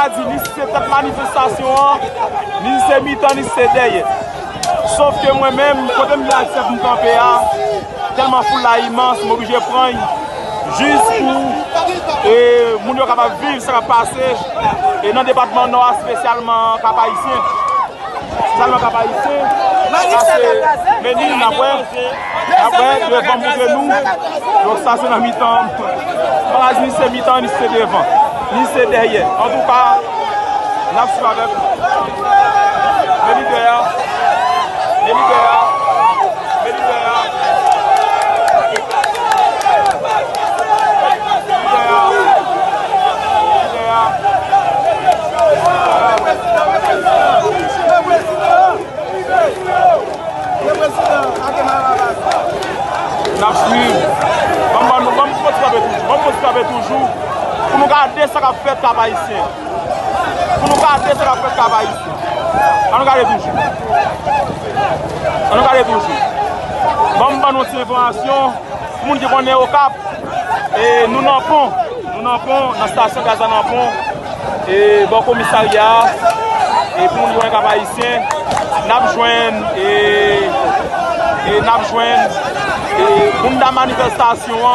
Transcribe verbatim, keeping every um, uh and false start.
Di ni se tèt manifestasyon an, ni se mitan, ni se dèyè. Sof ke mwen menm, kote m vin ak chèf m kanpe a, tèlman foul la imans, m oblije pran l jis pou, e, moun yo kapab viv sa k ap pase, e, nan depatman Nò a, espesyalman Kap Ayisyen. Sèlman Kap Ayisyen, paske meni n ap wè, n ap wè devan montre nou. Donk sa se nan mitan. Bagay ni se mitan, ni se devan, ni se dèyè. Antouka, n ap swiv avèk meni dèyè, meni dèyè, meni dèyè. N ap swiv. Ban m, ban nou, ban m kontinye kanpe toujou. Ban m kontinye kanpe toujou. Pou nou gade sa k ap fèt Kap Ayisyen. Pou nou gade sa k ap fèt Kap Ayisyen. An nou gade toujou. An nou gade toujou. Ban m ban nou ti enfòmasyon. Pou moun ki konnen Okap, e, nou nan pon. Nou nan pon, nan estasyon gaz la nan pon. E, bò komisarya a. E, pou moun ki konnen Kap Ayisyen, n ap jwenn, e, e, n ap jwenn, e, bounda manifestasyon an.